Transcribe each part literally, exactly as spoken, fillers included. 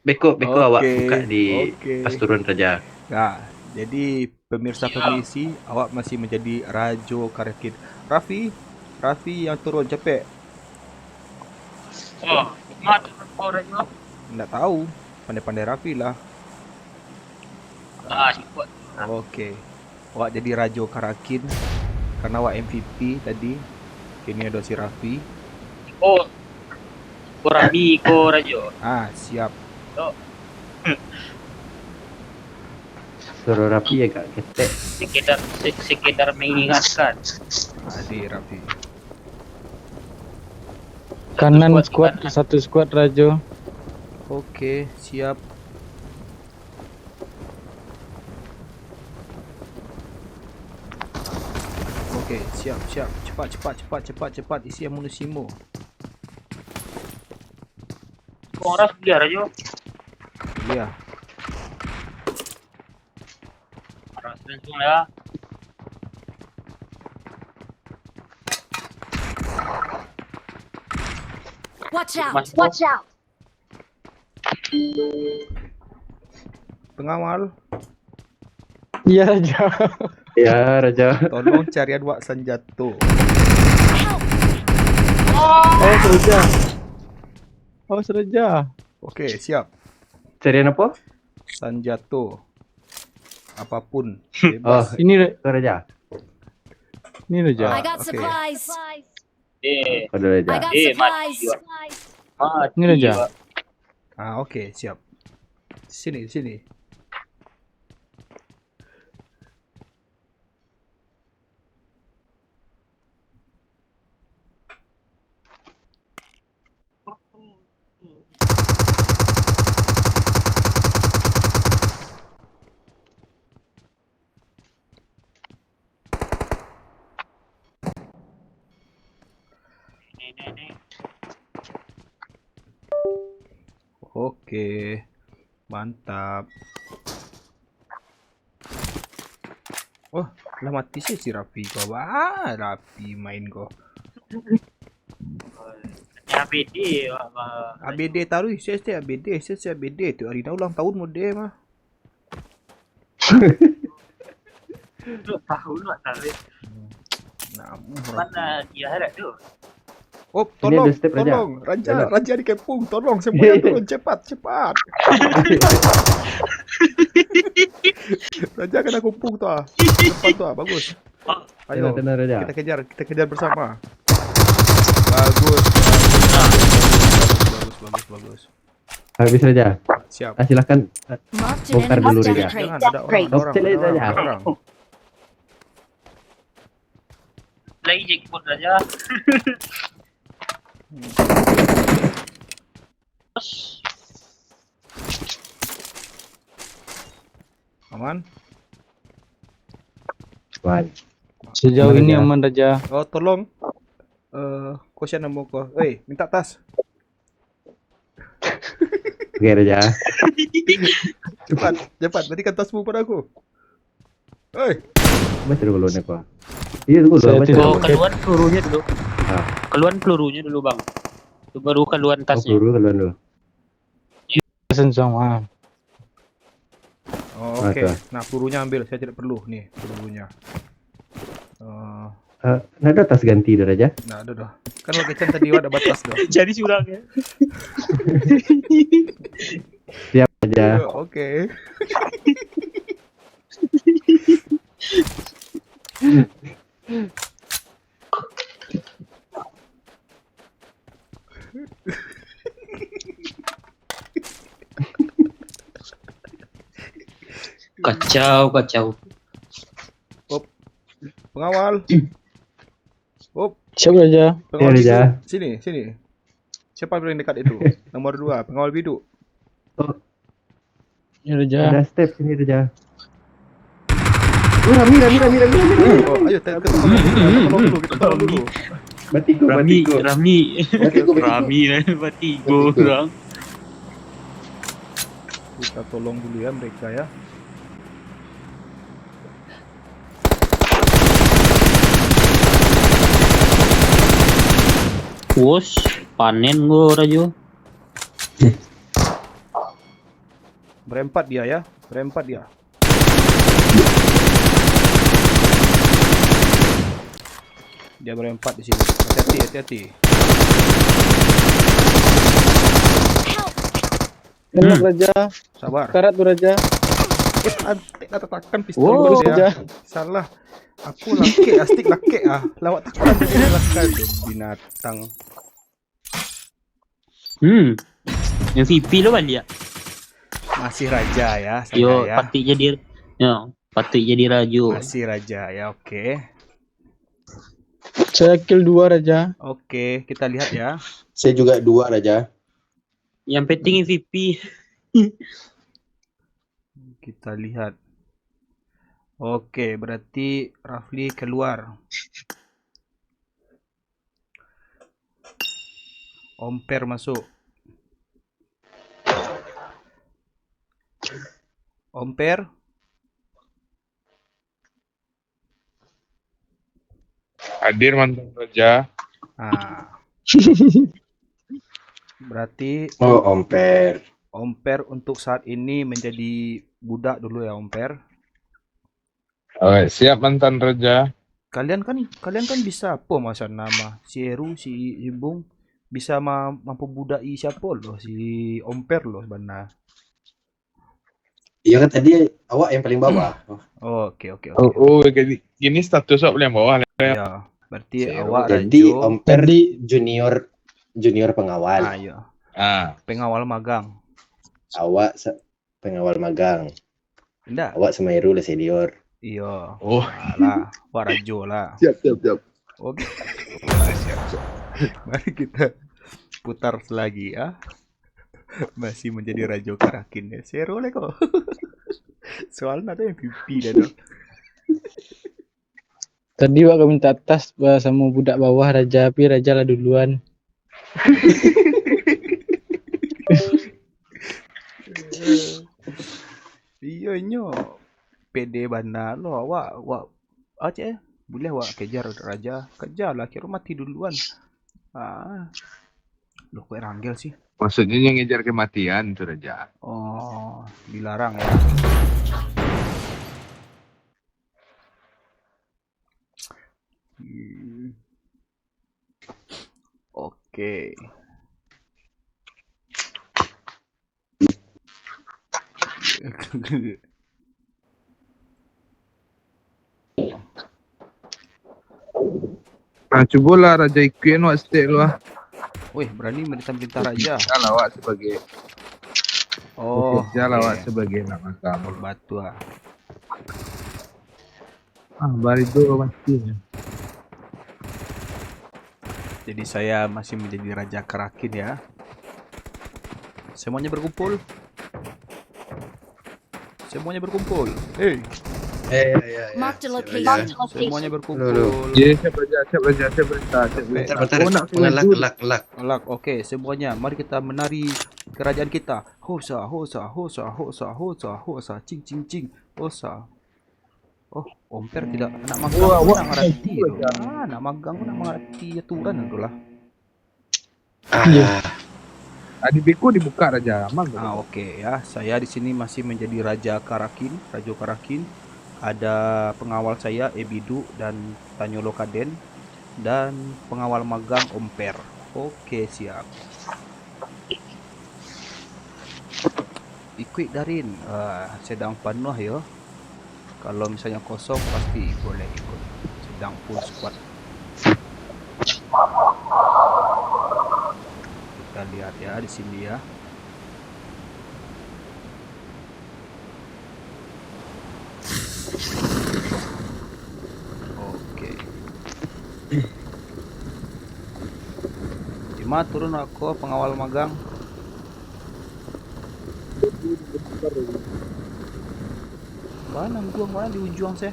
Beko, beko awak buka di pas turun Raja. Nah, jadi pemirsa pemisi, awak masih menjadi Rajo Karakin. Raffi, Raffi yang turun capek. Oh, mat kau Rajo. Ndak tahu, pandai-pandai Raffi lah. Ah, support. Oke. Awak jadi Rajo Karakin karena awak M V P tadi. Kini ada si Raffi. Oh, Ko Rami, ko Rajo. Ah, siap. Yo. Suruh Raffi agak ketek. Sekedar, se-, sekedar mengingatkan. Adi Raffi. Kanan squad, satu squad Rajo. Oke, siap. Oke, siap, siap. Cepat, cepat, cepat, cepat, cepat. Isi amunisimu. Kau ras biar aja. Iya. Ras langsung ya. Watch out! Watch out! Pengawal. Iya, Raja. Ya, Raja. Tolong carian wak sanjato. Oh, Raja. Oh, Raja. Oke, siap. Carian apa? Sanjato. Apapun. Oh, bebas. Ini, Ra-, Raja. Ini, Raja. I got supplies. Eh, Ada Raja. I got Eh, mati supplies. juga. Mati Ini, Raja. juga. Ah, oke, siap. Sini, sini. Oke, mantap. Oh, lah mati sih si Rapi ko. Wah, Rapi main ko. A B D, wah, wah. A B D taruh, isi, isi A B D, isi, isi A B D. Tu hari dah ulang tahun mode mah. Lu tahu, lu tahu. Namun Mana dia harap tu? Oh, Ini tolong, ada step, Raja. tolong. Raja, Raja. Raja dikepung, tolong. Semua yang turun, cepat, cepat. Raja kena kupung tu ah. Depan tu ah, bagus. Ayo, Tenang, tenang, Raja. kita kejar, kita kejar bersama. Bagus. Bagus, bagus, bagus. Habis, Raja. Siap. Ah, silakan, ah, Marked an bongkar enemy dulu, Raja. Jangan, ada orang, ada orang, Oke, ada orang, Raja. ada orang. Lagi jackpot, Raja. Aman? Aman. Sejauh Aman, ini Raja. aman, Raja. Oh, tolong. Eh, kau siapa nama kau? Woi, minta tas. Oke, Raja. Cepat, cepat. Berikan tasmu pada aku. Hei. Baca dulu keluarnya, Pak. Iya, tunggu dulu, Saya baca tidak dulu. Oh, oke. Keluar pelurunya dulu. Ah. Keluar pelurunya dulu, Bang. Itu baru keluar Oh, tasnya. peluru keluar dulu. Senjang, ah. Oh, Ah, oke. tuh. Nah, pelurunya ambil. Saya tidak perlu. Nih, pelurunya. Eh, Eh, ndak ada tas ganti dah, Raja? Ndak ada dah. Kan waktu kan tadi ada batas dah. Jadi curang ya. Siap, Raja. Iya, oke. Kacau, kacau. Op. Pengawal. Op. Siapa, Raja? Pengawal Iya, Raja. Biduk. Sini, sini. Siapa paling dekat itu? Nomor dua, pengawal biduk. Oh. Ya, Raja. Ada step sini, Raja. Oh, Rami, Rami, Rami, Rami, Rami. Oh, ayo, kita, kita tolong dulu, kita tolong dulu, kita tolong dulu. Batigo, Rami, batigo. Rami. Batigo, batigo. Rami, Rami, batigo, Batigo. orang. Kita tolong dulu ya mereka ya. Wos, panen go, Rajo. Berempat dia ya, berempat dia. Dia berempat di sini. Hati-hati, hati-hati. Tembak, Raja. Sabar. Karat tu, Raja. Eh, antek lah tatakan pistol. Wow. Bagus ya. Raja. Salah. Aku lakek, astik lakek ah. Lawak takan tadi lakek tu binatang. Hmm. M V P lo baliak. Masih raja ya, saya. Yo, ya. Patut jadi, yo, patut jadi rajo. Masih raja ya, oke. Saya kill dua, Raja. Oke, kita lihat ya. Saya juga dua, Raja. Yang penting M V P. Kita lihat. Oke, berarti Rafli keluar. Omper masuk. Omper. Hadir mantan raja. Ah. Berarti Oh, Omper. Omper untuk saat ini menjadi budak dulu ya, Omper. Alright, siap mantan raja. Kalian kan kalian kan bisa apa masa nama? Si Eru, si Ibung bisa ma- mampubudaki siapa loh, si Omper loh bana. Iya kan tadi awak yang paling bawah. Oh, oke oke Oh, oke. oh jadi gini status awak paling bawah lah. Ya, berarti Seru. Awak Jadi rajo, Omper Jadi junior junior pengawal. Ah, iya. Ah. Pengawal magang. Awak se- pengawal magang. Ndak? Awak sama Eru lah senior. Iya. Oh. Alah, Wak Rajo lah. Siap siap siap. Oke. Mari kita putar lagi ya. Masih menjadi Rajo Karakin ya. Seru lah kok. Soalnya ada M V P dah tu. Tadi wak ka minta tas ba- sama budak bawah Raja, tapi Raja lah duluan. Iyo nyo. Pede bana lo awak. Wak Aceh, boleh wak kejar Raja. Kejar lah, kiro mati duluan. Ah. Loh, kok Rangel sih? Maksudnya yang ngejar kematian tu raja. Oh, dilarang ya. Hmm. Oke. Nah, cubolah raja ikuin wak setek lu ah. Weh, berani merintah-merintah raja. Kerjalah awak sebagai Oh, kerjalah awak oke. Sebagai anak bangsa. Batua. Ah, barido mati. Jadi saya masih menjadi raja Karakin ya. Semuanya berkumpul. Semuanya berkumpul. Hei, Eh, ya, ya, ya. Marked a Siap, location. Raja. Marked a location. Semuanya berkumpul. Dulu, dulu. Ya, siap raja, siap raja, siap perintah, siap perintah. Bentar, bentar. Aku nak Mengelak, maju. Ngelak, ngelak. Ngelak, oke, semuanya. Mari kita menari kerajaan kita. Hosa, hosa, hosa, hosa, hosa, hosa, cing, cing, cing, hosa. Oh, Omper tidak nak magang Wah, pun wah, nak ngerti tu. raja. Ah, nak magang pun nak mengerti aturan tu lah. Ah, Adi Beko dibuka raja. Aman. Ah, oke ya. Saya di sini masih menjadi Raja Karakin, Rajo Karakin. Ada pengawal saya, Ebidu dan Tanyolo Kaden, dan pengawal magang Omper. Oke, siap. Ikuit darin, ah, sedang penuh ya. Kalau misalnya kosong, pasti boleh ikut. Sedang full squad. Kita lihat ya di sini ya. Oke. Di ma turun ako pengawal magang? Mana ujung, mana di ujung sih?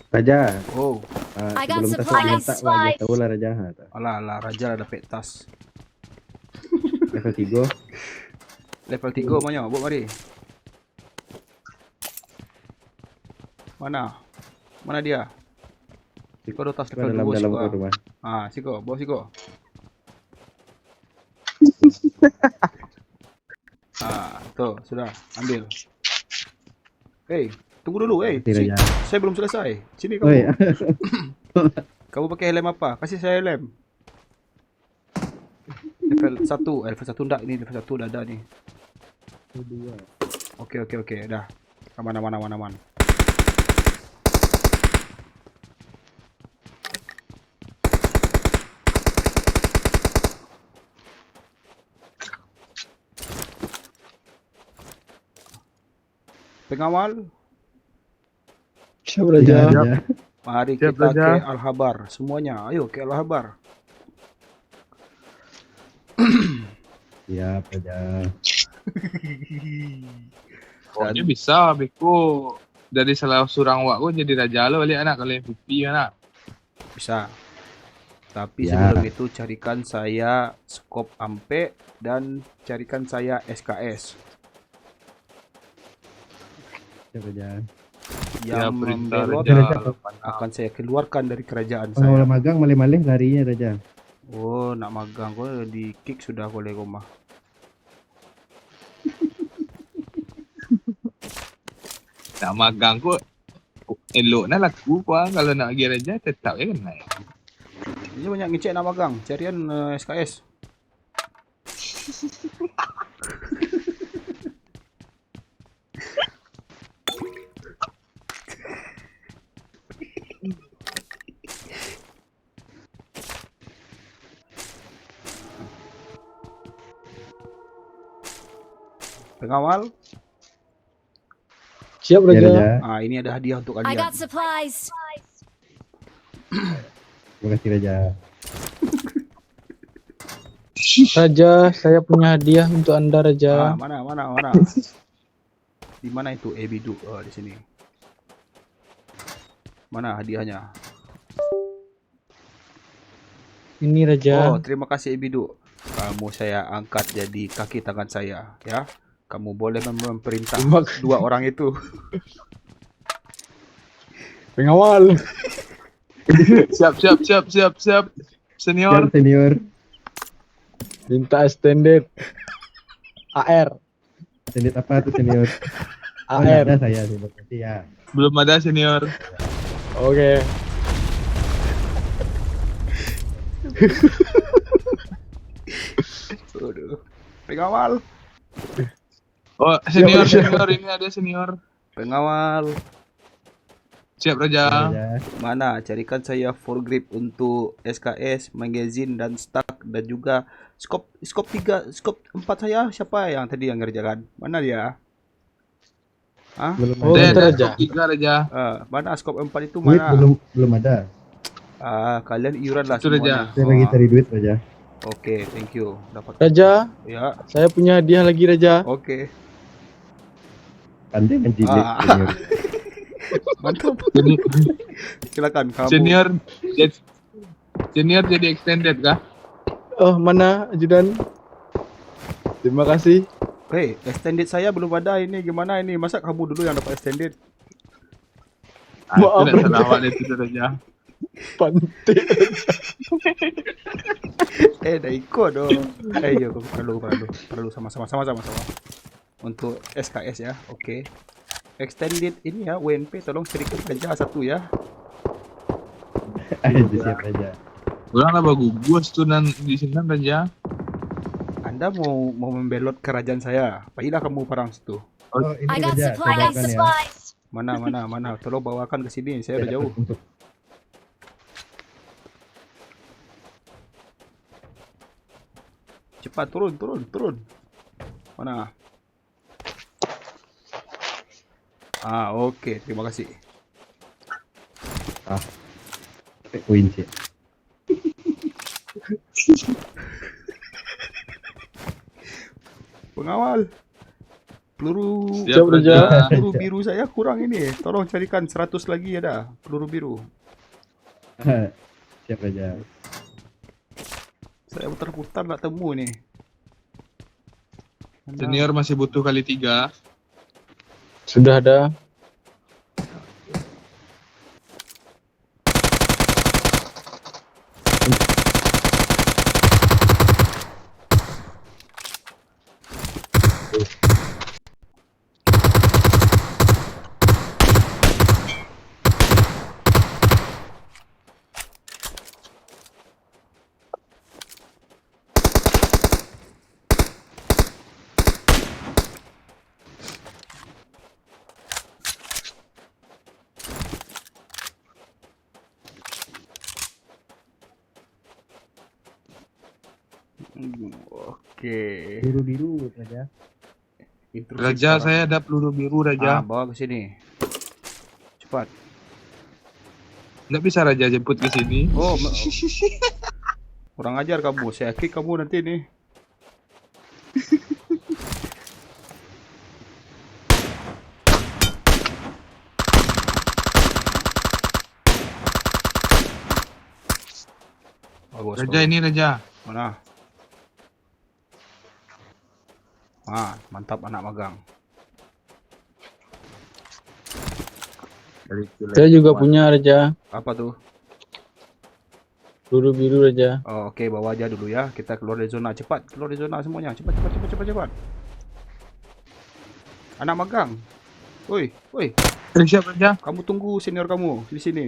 Raja, Oh, ah, I got sebelum tas supplies. minta lah, tahu lah Raja. Ha, tak. Alah, alah, Raja lah dapek tas. Level tiga. Level tiga banyak, buat mari. Mana? Mana dia? Siko ado tas level duo siko. Ah, siko, bawa siko. Ah, tu, sudah, ambil. Hei, tunggu dulu, hei. Saya belum selesai. Sini kamu. Kamu pakai helm apa? Kasih saya helm. Level satu, eh, level satu ndak ni, level satu dah ada ni. Level dua. Oke, oke, oke, dah. Aman, aman, aman, aman. Pengawal. Siap, Raja. Mari kita ke Al-Habar semuanya. Ayo ke Al-Habar. Siap, Raja. Pokoknyo bisa, beko dari salah surang wak ko jadi raja lo baliak, anak, kalau M V P, anak. Bisa. Tapi sebelum itu, carikan saya skop ampek dan carikan saya S K S. Siap, Raja. Yang membelot akan saya keluarkan dari kerajaan saya. Kalau magang maleh-maleh larinyo, Raja. Oh, nak magang ko di-kick sudah ko leh ko mah. Nak magang ko elok nah laku ko, ah, kalau nak agiah raja tetap je kanai. Inyo banyak ngecek nak magang, carian, eh, S K S. Pengawal. Siap, Raja. Ah, ini ada hadiah untuk kalian. Terima kasih, Raja. Raja, saya punya hadiah untuk Anda, Raja. Ah, mana, mana, mana? Di mana itu, eh, Biduk? Oh, di sini. Mana hadiahnya? Ini, Raja. Oh, terima kasih, Biduk. Kamu saya angkat jadi kaki tangan saya, ya. Kamu boleh mem-, memerintah dua orang itu. Pengawal. Siap, siap, siap, siap, siap. Senior. Siap, senior. Minta extended. A R. Senior apa tu, senior? A R. Belum ada saya, senior. Tapi ya. Belum ada, senior. Oke. Aduh. Pengawal. Oh, senior, senior, ini ada senior. Pengawal. Siap, Raja. Mana? Carikan saya foregrip untuk S K S, magazine, dan stack, dan juga skop, skop tiga, skop empat saya. Siapa yang tadi yang ngerjakan? Mana dia? Hah? Belum ada. Skop tiga, Raja. Ah, mana skop empat itu? Mana? Belum, belum ada. Ah, kalian iuran lah semuanya. Saya lagi cari duit, Raja. Oke, thank you. Dapat. Raja. Ya. Saya punya hadiah lagi, Raja. Oke. Pandai menjilat, senior. Mantap. Silakan kamu. Senior, jad-, senior jadi extended kah? Oh, mana, Ajudan? Terima kasih. Hei, extended saya belum ada ini. Gimana ini? Masa kamu dulu yang dapat extended? Ah, maaf, itu nak salah awak dari situ saja. Pantik. Eh, dah ikut doh. Eh, iya, perlu, perlu, perlu sama-sama, sama-sama, sama. Untuk S K S ya, oke. Extended ini ya, W N P tolong carikan aja satu ya. Ayo, siap aja. Urang lah baguguas tu nan di sinan, Raja. Anda mau, mau membelot kerajaan saya? Pailah kamu parang situ. Oh, ini Raja, saya bawakan ya. Mana, mana, mana? Tolong bawakan ke sini, saya udah jauh. Cepat, turun, turun, turun. Mana? Ah, oke, terima kasih. Ah, dapat koin sih. Pengawal. Peluru, peluru biru saya kurang ini. Tolong carikan seratus lagi ada peluru biru. Siap, Raja. Saya putar-putar nak temu ni. Senior masih butuh kali tiga. Sudah ada. Oke. Biru-biru saja. Intrusi Raja, sekarang. Saya ada peluru biru, Ah, Raja. Bawa ke sini. Cepat. Nggak bisa Raja jemput ke sini. Oh, me- kurang ajar kamu. Saya kick kamu nanti nih. Bagus, Raja, bagus. Ini, Raja. Mana? Ah, mantap anak magang. Saya juga punya, Raja. Apa tuh? Peluru biru, Raja. Oh, oke, bawa aja dulu ya. Kita keluar dari zona. Cepat, keluar dari zona semuanya. Cepat, cepat, cepat, cepat, cepat. Anak magang. Woi, woi, Eh, siap, Raja. Kamu tunggu senior kamu di sini.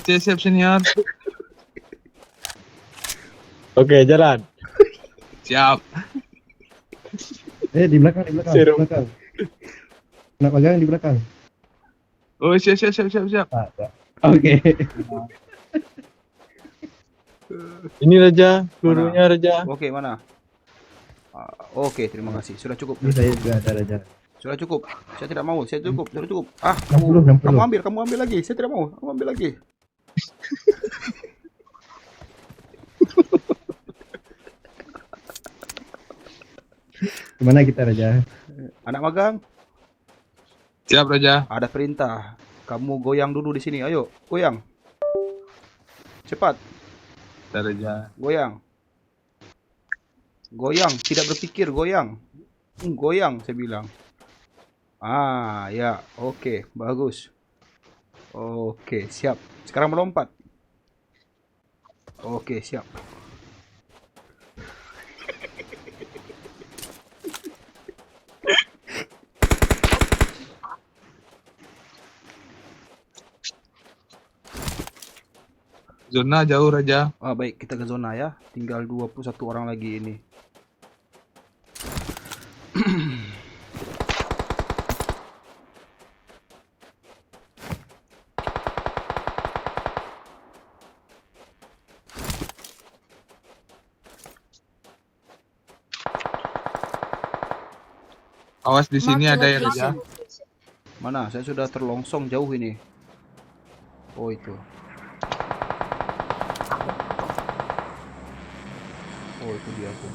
Siap, siap, senior. Oke, jalan. Siap. Eh, di belakang, di belakang, di Serum. belakang. Nak magang di belakang. Oh, siap, siap, siap, siap, siap. Tak, tak. Oke. Ini, Raja, pelurunya, Raja. Oke, mana? Ah, oke, terima kasih. Sudah cukup. Ini saya juga ada, Raja. Sudah cukup. Saya tidak mau. Saya cukup. Sudah cukup. Ah, Enam puluh, kamu, enam puluh. Kamu ambil, kamu ambil lagi. Saya tidak mau. Kamu ambil lagi. Kemana kita, Raja? Anak magang, Siap, Raja. Ada perintah. Kamu goyang dulu di sini. Ayo, goyang. Cepat, Siap, Raja. Goyang. Goyang, tidak berpikir, goyang. Hmm, goyang, saya bilang. Ah, ya, oke, bagus. Oke, siap. Sekarang melompat. Oke, siap. Zona jauh, Raja. Ah, baik, kita ke zona ya. Tinggal dua puluh satu orang lagi ini. Awas, di sini ada ya, Raja. Mana? Saya sudah terlongsong jauh ini. Oh, itu. Oh, itu dia tuh.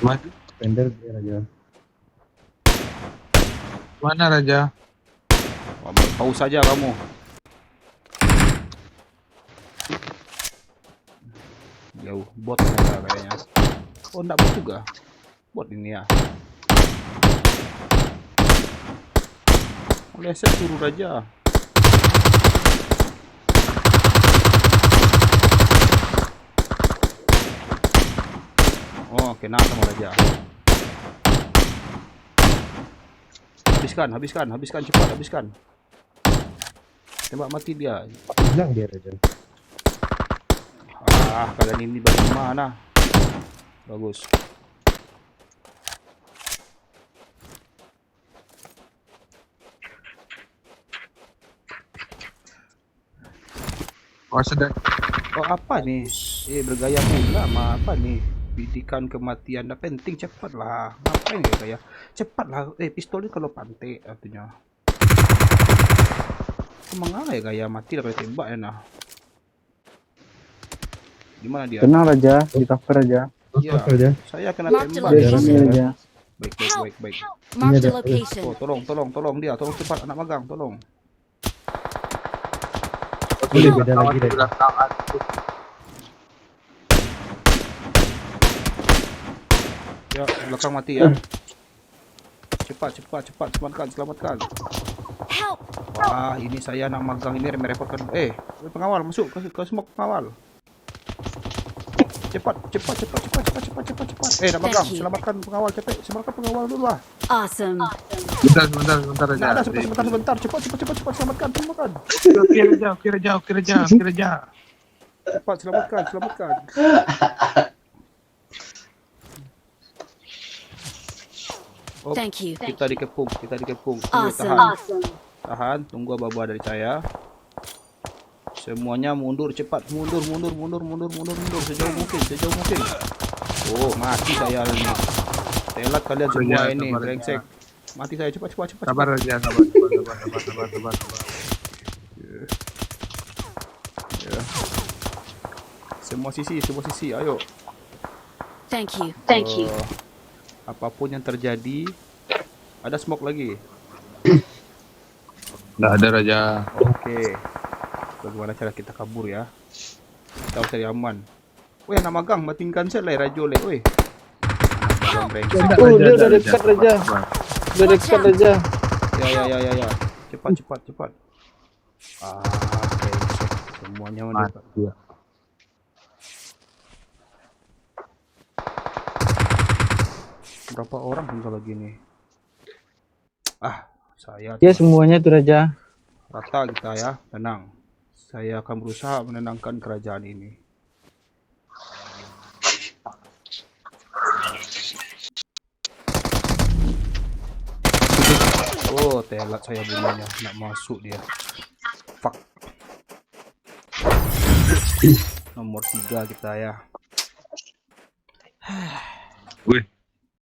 Mana, Pender dia, Raja. Mana, Raja? Wah, mau tahu saja kamu. Jauh, bot mereka kayaknya. Oh, ndak bot juga. Bot ini ya. Meleset turun aja. Oh, kena sama raja. Habiskan, habiskan, habiskan, cepat habiskan. Tembak mati dia. Hilang dia, Raja. Ah, kalian ini bagaimana? Bagus. Oh, sedang. Oh, apa nih? Eh, bergaya pula mah. Apa nih? Bidikan kematian. Dah penting, cepatlah. Ngapain gaya-gaya? Cepatlah. Eh, pistol ni kalau pantek artinya. Emang gaya-gaya mati dah kena tembak ya nah. Di mana dia? Tenang, Raja, di cover aja. Iya. Apa dia? Saya kena Mark the tembak. Location. Daerah, daerah. Baik, baik, baik, baik. Mark the location. Oh, tolong, tolong, tolong dia, tolong cepat anak magang, tolong. Boleh beda lagi deh. Ya, belakang mati ya. Cepat, cepat, cepat, selamatkan, selamatkan. Help! Wah, ini saya nak magang ini merepotkan. Eh, pengawal masuk ke, ke smoke pengawal. Cepat, cepat, cepat, cepat, cepat, cepat, cepat, cepat. Eh, nak magang, selamatkan pengawal, cepat, selamatkan pengawal dulu lah. Awesome. Sebentar, sebentar, sebentar aja. Nah, ada, sebentar, sebentar, sebentar. Cepat, cepat, cepat, cepat, selamatkan, selamatkan. Oke, oke, Raja, oke, Raja, oke, Raja, oke, Raja. Cepat, selamatkan, selamatkan. Oh, thank you. Kita dikepung, kita dikepung. Tunggu, awesome. Tahan. Awesome. Tahan, tunggu aba-aba dari saya. Semuanya mundur cepat, mundur, mundur, mundur, mundur, mundur, mundur sejauh mungkin, sejauh mungkin. Oh, mati saya ini. Telat kalian semua ini, brengsek. Mati saya, cepat, cepat, cepat. Sabar aja, sabar, sabar, sabar. Ya. Semua sisi, semua sisi, ayo. Thank you. Thank you. Eh, apapun yang terjadi, ada smoke lagi? Nggak ada, Raja. Oke. Bagaimana cara kita kabur ya? Kita harus cari aman. Weh, nak magang, matingkan set lah, Rajo leh, weh. Magang brengsek. Oh, dia udah dekat, Raja. Udah dekat, Raja. Ya, ya, ya, ya, ya. Cepat, cepat, cepat. Ah, brengsek. Semuanya udah dekat. Mati ya. Berapa orang tinggal lagi nih? Ah, saya. Ya, semuanya tuh, Raja. Rata kita ya, tenang. Saya akan berusaha menenangkan kerajaan ini. Oh, telat saya bunuhnya. Nak masuk dia. Fuck. Nomor tiga kita ya. Wih,